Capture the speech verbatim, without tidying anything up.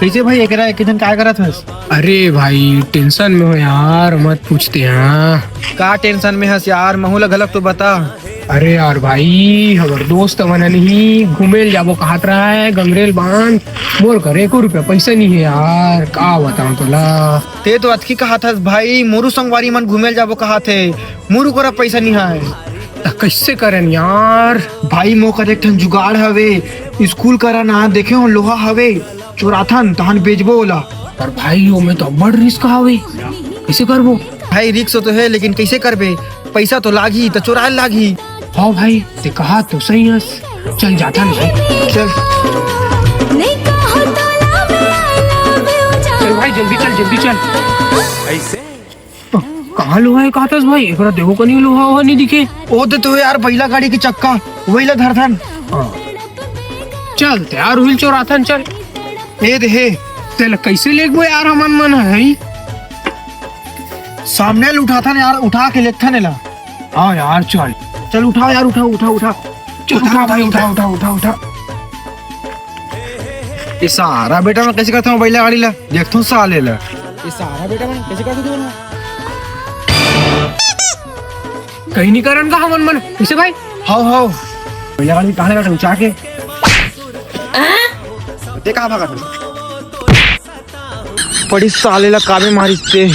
कइसे भाई, एकरा एक झन काय करत हस? अरे भाई, टेंशन में हो यार, मत पूछते हैं। का टेंशन में हस यार, महू ला घलक तो बता। अरे यार भाई, हमर दोस्त मन नहीं घूमे ल जाबो कहत रहा है गंगरेल बांध, मोर घर एको रुपया पैसा नहीं है यार, का बताऊं तोला। ते तो अतकी कहत हस भाई, मोरू संगवारी मन घूमे ल जाबो कहत हे, मोरू करा पैसा नहीं है। त कइसे करन यार? भाई, मोर करा एक ठन जुगाड़ हवे, स्कूल करा ना देखे हो लोहा हवे, चोराथन तहन बेचबो ओला। पर भाई, ओमे तो अब्बड़ रिस्क हवे, कइसे करबो? भाई, रिस्क तो है, लेकिन कइसे करबे? पैसा तो लागही, त चोराए लागही। हाँ भाई, ते कहा तो सही हस। चल जाथन भाई। चल। चल भाई, जल्दी चल, जल्दी चल। कहाँ लोहा है कहत हस भाई? एकरा देखो कनी लोहा वोहा नहीं दिखे। ओ दे तो यार, बैला गाड़ी के चक्का, वही ला धरथन। हाँ। चल, तैयार हुई चोराथन, चल। ए दे हे। तेला कइसे लेगबो यार, हमन मन है। सामने ले उठाथन यार, उठा के लेथन एला। हाँ यार, चल। चल उठा यार, उठा, उठा, उठा। चल उठा भाई, उठा, उठा, उठा, उठा। ये सारा बेटा मैं कइसे करता हूँ बैला गाड़ी ला? देखता हूँ साले ला। ये सारा बेटा मैं कइसे करता हूँ? कहीं नहीं करन का हमन मन। कइसे भाई? हाव, हाव। बैला गाड़ी कहाँ लगा उठा के? ते कहाँ भागा था? पड़ी साले ला काबे मारिस ते।